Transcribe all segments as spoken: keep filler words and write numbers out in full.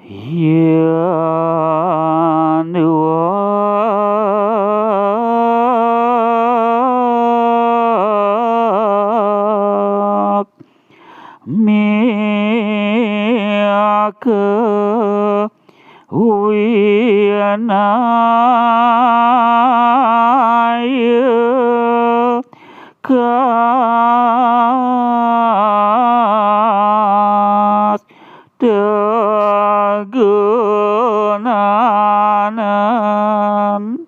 Yan wak mika winaya kas tegunanan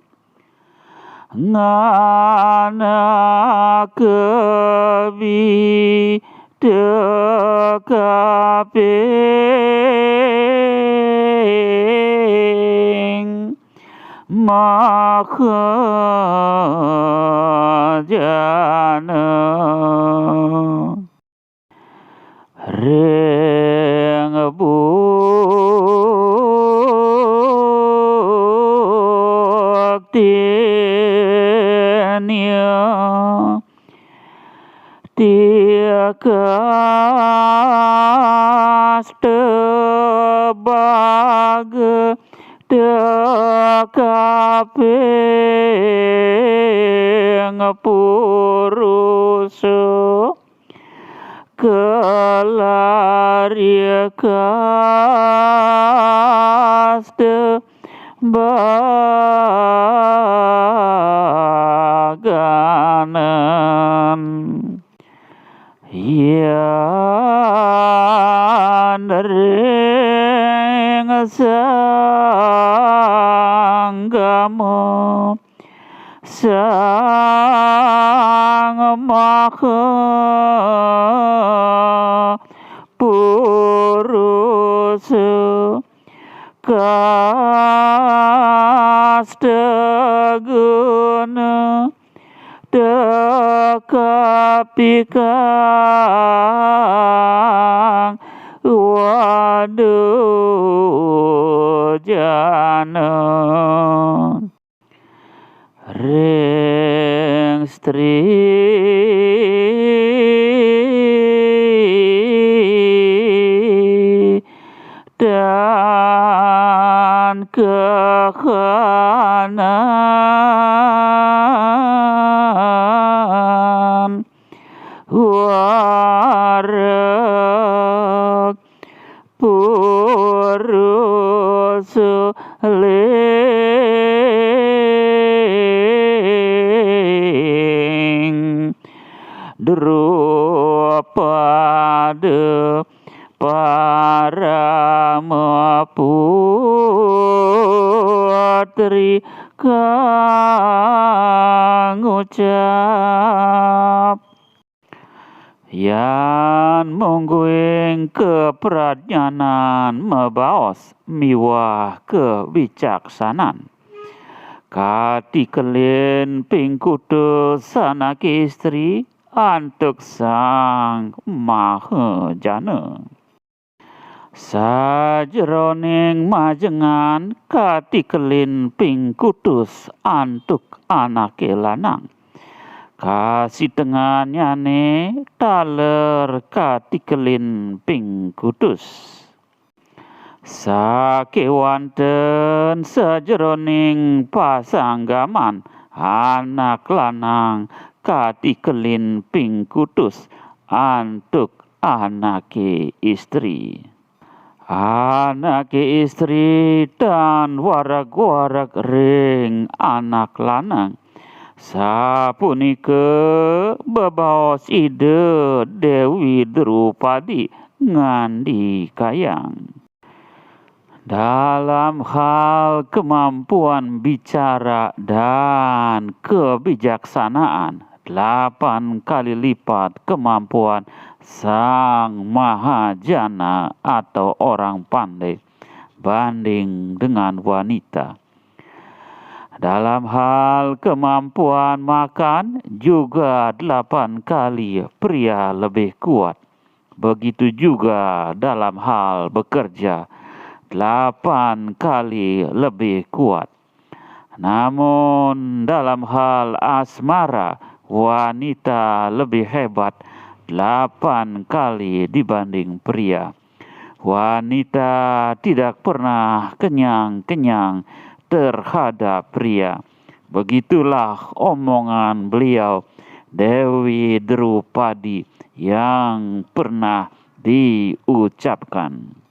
ngana kebi tekaping mahajana. Ring buktinya tikas tebaga tekaping purusa kalarikas tebaganan. Yan ring sanggama sang maha purusa kas teguna tekapikang wadujana. Ring stri tan kahanan wareg purusa ling drupada parama putri kang ngucap. Yan mungguing kapradnyanan mabaos miwah kawicaksanan, katikelin ping kutus anaké istri antuk Sang Mahajana. Sajeroning majengan katikelin ping kutus antuk anaké lanang, kasitengannyané taler katikelin ping kutus. Sakéwanten sajeroning pasanggaman anak lanang katikelin ping kutus antuk anaké istri. Anaké istri tan wareg-wareg ring anak lanang. Sapunika bebaos Ida Déwi Drupadi ngandikayang. Dalam hal kemampuan bicara dan kebijaksanaan, delapan kali lipat kemampuan Sang Mahajana atau orang pandai banding dengan wanita. Dalam hal kemampuan makan, juga delapan kali pria lebih kuat. Begitu juga dalam hal bekerja, delapan kali lebih kuat. Namun, dalam hal asmara, wanita lebih hebat delapan kali dibanding pria. Wanita tidak pernah kenyang-kenyang terhadap pria. Begitulah omongan beliau, Dewi Drupadi, yang pernah diucapkan.